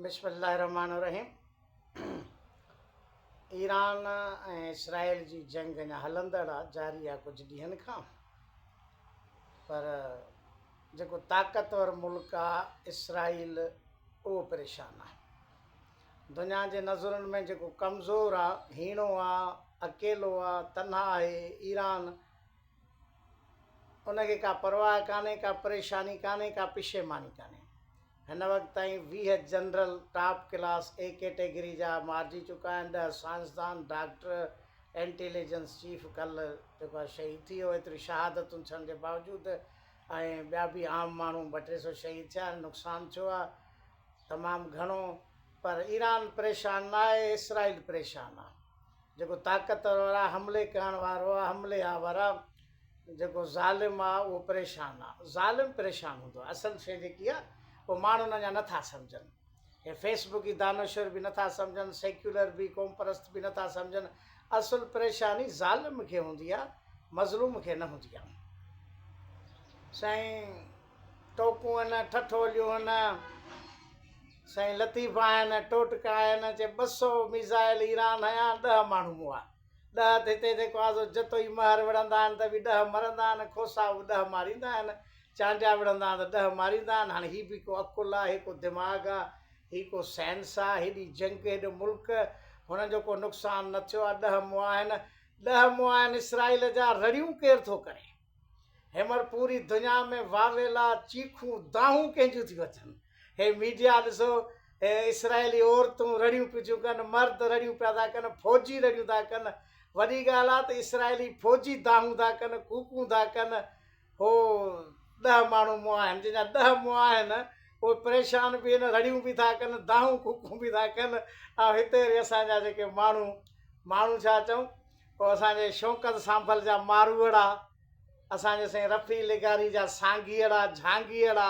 بسم الله الرحمٰن الرحيم ايران ۽ اسرائيل جي جنگ اڃا هلندڙ آ جاري آ ڪجهه ڏينهن کان پر جيڪو طاقتور ملڪ آ اسرائيل اهو پريشان آ دنيا جي نظرن ۾ جيڪو ڪمزور آ هيڻو آ اڪيلو آ تنها آهي ايران ان کي ڪا پرواهه ڪانهي ڪا پريشاني ڪانهي ڪا پشيماني ڪانهي هن وقت تائين 20 general top class A category جا مارجي چڪا آهن، ڏهه سائنسدان، ڊاڪٽر، انٽيليجنس چيف ڪلهه جيڪو آهي شهيد ٿي ويو، ايتريون شهادتون ٿيڻ جي باوجود ۽ ٻيا به عام ماڻهو ٻه ٽي سو شهيد ٿيا آهن، نقصان ٿيو آهي تمام گهڻو پر ايران پريشان نه آهي، اسرائيل پريشان آهي جيڪو طاقتور آهي، حملي ڪرڻ وارو آهي، حملي آور آهي. جيڪو ظالم آ اهو پريشان آ. ظالم پريشان هوندو آ. اصل شيء جيڪي آ اهو ماڻهن اڃا نه ٿا سمجهن. هي فيس بڪي دانشور به نه ٿا سمجهن، سيڪيولر به، قومپرست به نه ٿا سمجهن. اصل پريشاني ظالم کي هوندي آ، مظلوم کي نه هوندي آ. سائين ٽوڪون آهن، ٺٺوليون آهن، سائين لطيفا آهن، ٽوٽڪا آهن، چي 200 ميزائل ايران هنيا، ڏهه ماڻهو مئا. ڏهه ته هتي جيڪو آزو جتوئي مهر وڙهندا آهن ته به ڏهه مرندا آهن، کوسا به ڏهه ماريندا آهن، چانڊيا وڙهندا آهن ته ڏهه ماريندا آهن، هاڻي هي به ڪو عقل آ، هي ڪو دماغ آ، هي ڪو سائنس آ، هيڏي جنگ، هيڏو ملڪ، هنن جو ڪو نقصان نه ٿيو آ، ڏهه مئا آهن، ڏهه مئا آهن اسرائيل جا، رڙيون ڪير ٿو ڪري؟ هينئر پوري دنيا ۾ واويلا، چيخون، دانهون ڪنهن جون ٿيون اچن؟ هي ميڊيا ڏسو، هي اسرائيلي عورتون رڙيون پيون ٿيون ڪن، مرد رڙيون پيا ٿا ڪن، فوجي رڙيون ٿا ڪن. وڏي ڳالهه آ ته اسرائيلي فوجي دانهون ٿا ڪن، ڪوڪون ٿا ڪن. هو ڏهه ماڻهو مئا آهن، جن جا ڏهه مئا آهن، اهي پريشان به آهن، رڙيون به ٿا ڪن، دانهون ڪوڪون به ٿا ڪن ۽ هتي وري اسان جا جيڪي ماڻهو، ماڻهو ڇا چئون، پوء اسان جي شوڪت سانڀل جا ماروئڙا، اسان جي سائين رفيع لغاري جا سانگيئڙا، جھانگيئڙا،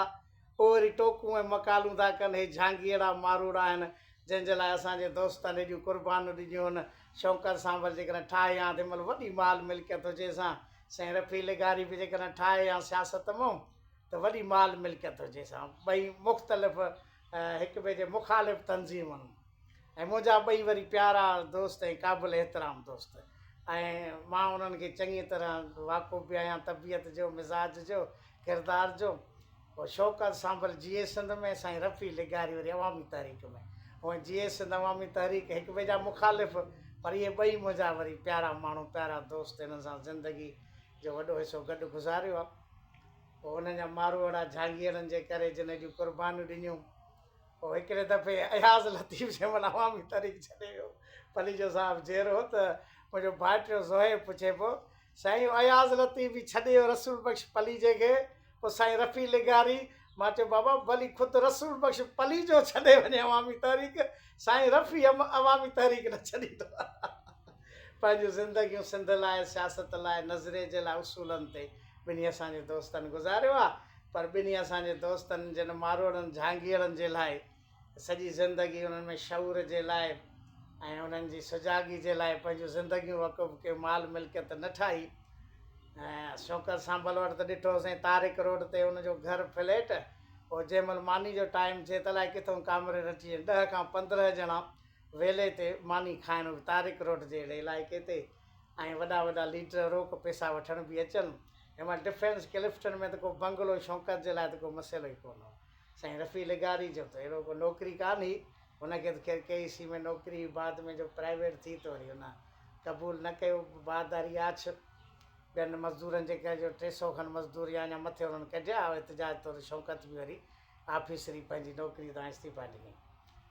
اهي وري ٽوڪون ۽ مقالون ٿا ڪن، هي جھانگيئڙا، ماروئڙا آهن، جنهن جي لاء اسان جي دوستن ايڏيون قربانيون ڏنيون هن. شوڪت سانڀل جيڪڏهن ٺاهي هان ته هن مهل وڏي مال ملڪيت هجيس هان. سائين رفيع لغاري به جيڪڏهن ٺاهي هان سياست مون ته وڏي مال ملڪيت هجيس هان. ٻئي مختلف هڪ ٻئي جي مخالف تنظيمن. ۽ منهنجا ٻئي وري پيارا دوست ۽ قابل احترام دوست ۽ مان انهن کي چڱيء طرح واقف به آهيان طبيعت جو، مزاج جو، ڪردار جو. پوء شوڪت سانڀل جيئي سنڌ ۾ سائين رفيع لغاري وري عوامي تحريڪ ۾. هونئن جيئي سنڌ عوامي تحريڪ هڪ ٻئي جا مخالف پر اهي ٻئي منهنجا وري پيارا ماڻهو پيارا دوست هنن سان زندگي جو وڏو حصو گڏ گذاريو آهي. پوء انهن جا ماروئڙا جهانگيئڙن جي ڪري جن ايڏيون قربانيون ڏنيون. پوء هڪڙي دفعي اياز لطيف جنهن مهل عوامي تحريڪ ڇڏي ويو، پليجو صاحب جيئرو هو ته منهنجو ڀائٽيو زوهيب پڇي پيو، سائين اهو اياز لطيف به ڇڏي ويو رسول بخش پليجي کي، پوء سائين رفيع لغاري، مان چيو بابا ڀلي خود رسول بخش پليجو ڇڏي وڃي عوامي تحريڪ، سائين رفيع هم عوامي تحريڪ نه ڇڏيندو. پنهنجون زندگيون سنڌ لاء، سياست لاء، نظريي جي لاء اصولن تي ٻنهي اسان جي دوستن گذاريو آ. پر ٻنهي اسان جي دوستن جن ماروئڙن جهانگيئڙن جي لاء سڄي زندگي انهن ۾ شعور جي لاء ۽ انهن جي سجاڳي جي لاء پنهنجون زندگيون وقف ڪيون مال ملڪيت نه ٺاهي ۽ شوڪت سانڀل وٽ ته ڏٺو سائين طارق روڊ تي ان جو گهر فليٽ پوء جنهن مهل ماني جو ٽائيم ٿئي ته الائي ڪٿئون ڪامريڊ اچي وڃن 10 کان 15 ڄڻا ويلي تي ماني کائڻ طارق روڊ جي اهڙي علائقي تي ۽ وڏا وڏا ليڊر روڪ پئسا وٺڻ به اچن. هن مهل ڊفينس ڪلفٽن ۾ ته ڪو بنگلو شوڪت جي لاء ته ڪو مسئلو ئي ڪونه هو. سائين رفيع لغاري جو ته اهڙو ڪو نوڪري ڪانه هئي. هن کي ته خير ڪي اي سي ۾ نوڪري هئي بعد ۾ جو پرائيويٽ ٿي ته وري هن قبول نه ڪيو. بعد واري آڇ ٻين مزدورن جي ڪري جو 300 کن مزدور يا اڃا مٿي انهن ڪڍيا. احتجاج طور شوڪت به وري آفيسري پنهنجي نوڪري تان استعيفا ڏني.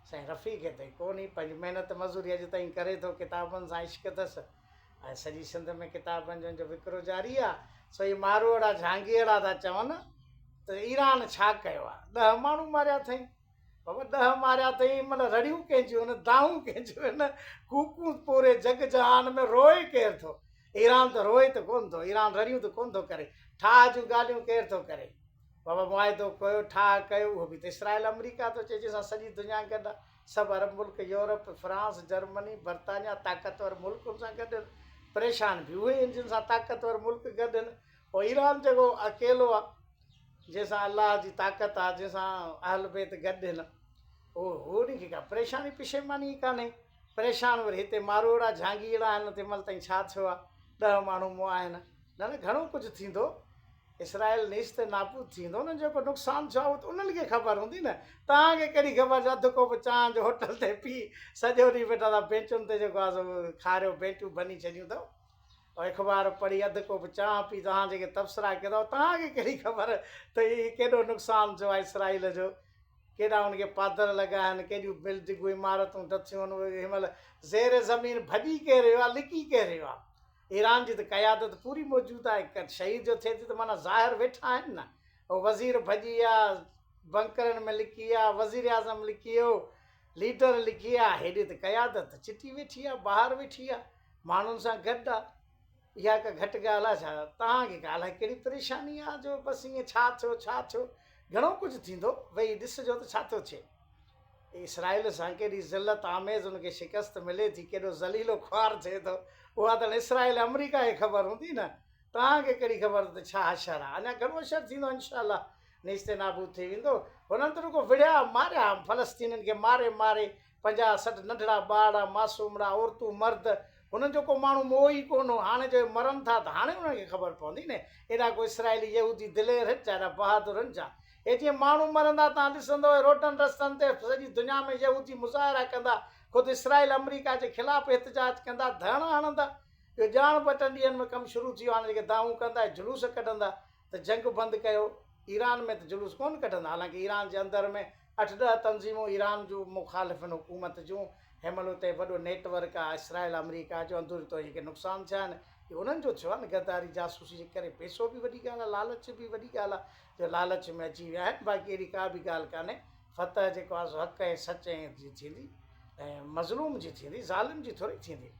سائين رفيع کي ته ڪو نه پنهنجي محنت مزوري اڄ تائين ڪري ٿو ڪتابن سان عشق اٿس ۽ سڄي سنڌ ۾ ڪتابن جو ان جو وڪرو جاري آ سو هي ماروئڙا جهانگيئڙا ٿا چون ته ايران ڇا ڪيو آ 10 ماڻهو ماريا اٿئي بابا 10 ماريا اٿئي معنيٰ رڙيون ڪنهن جون آهن دانهون ڪنهن جون آهن ڪوڪون پوري جڳ جهان ۾ روئي ڪير ٿو ايران ته روئي ته ڪونه ٿو ايران رڙيون ته ڪونه ٿو ڪري ٺاهه جون ڳالهيون ڪير ٿو ڪري بابا معاهدو ڪيو، ٺاهه ڪيو، اهو به ته اسرائيل آمريڪا ٿو چئي جنهن سان سڄي دنيا گڏ آ، سڀ عرب ملڪ، يورپ، فرانس، جرمني، برطانيا طاقتور ملڪ ان سان گڏ آهن، پريشان به اهي آهن جن سان طاقتور ملڪ گڏ آهن، پوء ايران جيڪو اڪيلو آ، جنهن سان الله جي طاقت آ، جنهن سان اهل بيت گڏ آهن، هو هن کي ڪا پريشاني پشيماني ئي ڪانهي. پريشان وري هتي ماروئڙا جهانگيئڙا آهن تنهن مهل تائين ڇا ٿيو آهي ڏهه ماڻهو مئا آهن. نه نه گهڻو ڪجهه ٿيندو. اسرائيل نيست نابود ٿيندو انهن جو جيڪو نقصان ٿيو آهي اهو ته انهن کي خبر هوندي نه توهان کي ڪهڙي خبر جو اڌ ڪوپ چانهه جو هوٽل تي پي سڄو ڏينهن ويٺا ٿا بينچن تي جيڪو آهي سو کاريو بينچون ڀڃي ڇڏيون اٿو اخبار پڙهي اڌ ڪوپ چانهه پي توهان جيڪي تبصرا ڪيو ٿا توهان کي ڪهڙي خبر ته هي ڪيڏو نقصان ٿيو آهي اسرائيل جو ڪيڏا ان کي پادر لڳا آهن ڪيڏيون بلڊنگون عمارتون ڊٿيون آهن هن مهل زير زمين ڀڄي ڪير ويو آهي لڪي ڪير ويو آهي ايران جي ته قيادت پوري موجود آهي شهيد جو ٿئي ٿي ته معنيٰ ظاهر ويٺا آهن نه هو وزير ڀڄي ويا بنڪرن ۾ لڪي ويا وزير اعظم لڪي ويو ليڊر لڪي ويا هيڏي ته قيادت چٽي ويٺي آهي ٻاهر ويٺي آهي ماڻهن سان گڏ آ. اها ڪا گهٽ ڳالهه آ ڇا؟ توهان کي ڪا الائي ڪهڙي پريشاني آ جو بس ائين ڇا ٿيو ڇا ٿيو. گهڻو ڪجهه ٿيندو، ويهي ڏسجو ته ڇا ٿو ٿئي. اسرائيل سان ڪيڏي ذلت آميز ان کي شڪست ملي ٿي، ڪيڏو ذليل و خوار ٿئي ٿو، اها ته هاڻي اسرائيل ۽ آمريڪا کي خبر هوندي نه. توهان کي ڪهڙي خبر ته ڇا حشر آ. اڃا گهڻو حشر ٿيندو انشاء الله. نيست نابود ٿي ويندو. هنن ته رڳو وڙهيا ماريا فلسطينين کي ماري ماري پنجاهه 60 ننڍڙا ٻارڙا، معصومڙا، عورتون، مرد، هنن جو ڪو ماڻهو مئو ئي ڪونه هو، هاڻي جو اهي مرن ٿا ته هاڻي انهن کي خبر پوندي نه، ايڏا ڪو اسرائيلي يهودي دلير هن ڇا، ايڏا بهادر هن ڇا؟ اهي جيئن ماڻهو مرندا توهان ڏسندؤ اهي روڊن رستن تي سڄي دنيا ۾ يهودي مظاهرا ڪندا، خود اسرائيل آمريڪا جي خلاف احتجاج ڪندا، ڌرڻا هڻندا، اهو ڄاڻ ٻه ٽن ڏينهن ۾ ڪم شروع ٿي ويو، هاڻي جيڪي دانهون ڪندا اهي جلوس ڪڍندا، ته جنگ بند ڪيو، ايران ۾ ته جلوس ڪونه ڪڍندا، حالانڪه ايران جي اندر ۾ اٺ ڏهه تنظيمون ايران جون مخالف آهن حڪومت جون، هن مهل اتي وڏو نيٽ ورڪ آهي اسرائيل آمريڪا جو، اندوري طور جيڪي نقصان ٿيا آهن اهي انهن جو ٿيو آهي نه، غداري جاسوسي جي ڪري پئسو به وڏي ڳالهه آهي، لالچ به وڏي ڳالهه آهي جو لالچ ۾ اچي ويا آهن، باقي اهڙي ڪا به ڳالهه ڪانهي، فتح جيڪو آهي سو حق ۽ سچ ۽ جي ٿيندي ۽ مظلوم جي ٿيندي، ظالم جي ٿوري ٿيندي.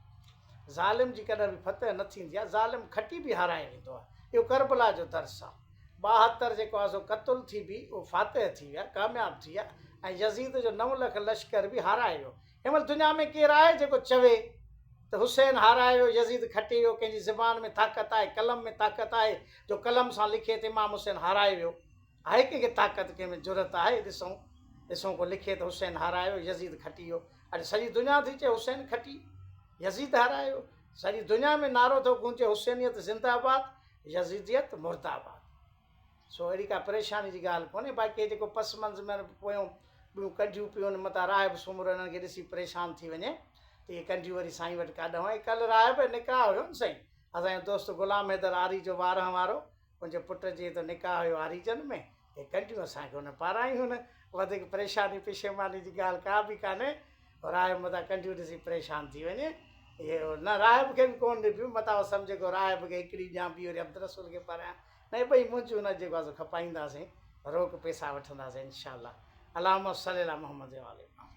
ظالم جي ڪڏهن به فتح نه ٿيندي آهي، ظالم کٽي به هارائي ويندو آهي. اهو ڪربلا جو درس آهي. 72 جيڪو آهي سو قتل ٿي به اهو فاتح ٿي ويا، ڪامياب ٿي ويا ۽ يزيد جو نو لک لشڪر به هارائي ويو. هن مهل دنيا ۾ ڪير آهي جيڪو چوي ته حسين هارائي ويو، يزيد کٽي ويو، ڪنهن جي زبان ۾ طاقت آهي، قلم ۾ طاقت آهي جو قلم سان لکي ته امام حسين هارائي ويو. آهي ڪنهن کي طاقت، ڪنهن ۾ جرئت آهي، ڏسون ڏسون ڪو لکي ته حسين هارايو، يزيد کٽي ويو. اڄ سڄي دنيا ٿي چئي حسين کٽي، يزيد هارايو. سڄي دنيا ۾ نعرو ٿو گونجي حسينيت زنده آباد، يزيديت مرده آباد. سو اهڙي ڪا پريشاني جي ڳالهه ڪونهي، باقي هي جيڪو پس منظر ۾ پويون ٻيون ڪنڍيون پيون آهن، متان راهب سومرو انهن کي ڏسي پريشان ٿي وڃي ته اهي ڪنڍيون وري سائين وٽ ڪاڏانهن آيون. ڪلهه راهب جو نڪاح هيو نه سائين، اسان جو دوست غلام حيدر آريجو وارهن وارو، منهنجي پٽ جي ته نڪاح هيو آريجن ۾، اهي ڪنڍيون اسان کي هن پارايون هن، وڌيڪ پريشاني پشيماني جي ڳالهه ڪا به ڪانهي، راهب متان ڪنڍيون ڏسي پريشان ٿي وڃي، اهي نه راهب کي به ڪونه ڏبيون، متان هو سمجهي ڪو راهب کي هڪڙي ڏيان ٻي وري عبدالرسول کي پارايان، نه اهي ٻئي منهنجون نه جيڪو آهي سو کپائينداسين، روڪ پئسا وٺنداسين انشاء الله، اللهم صلي علي محمد وآل محمد.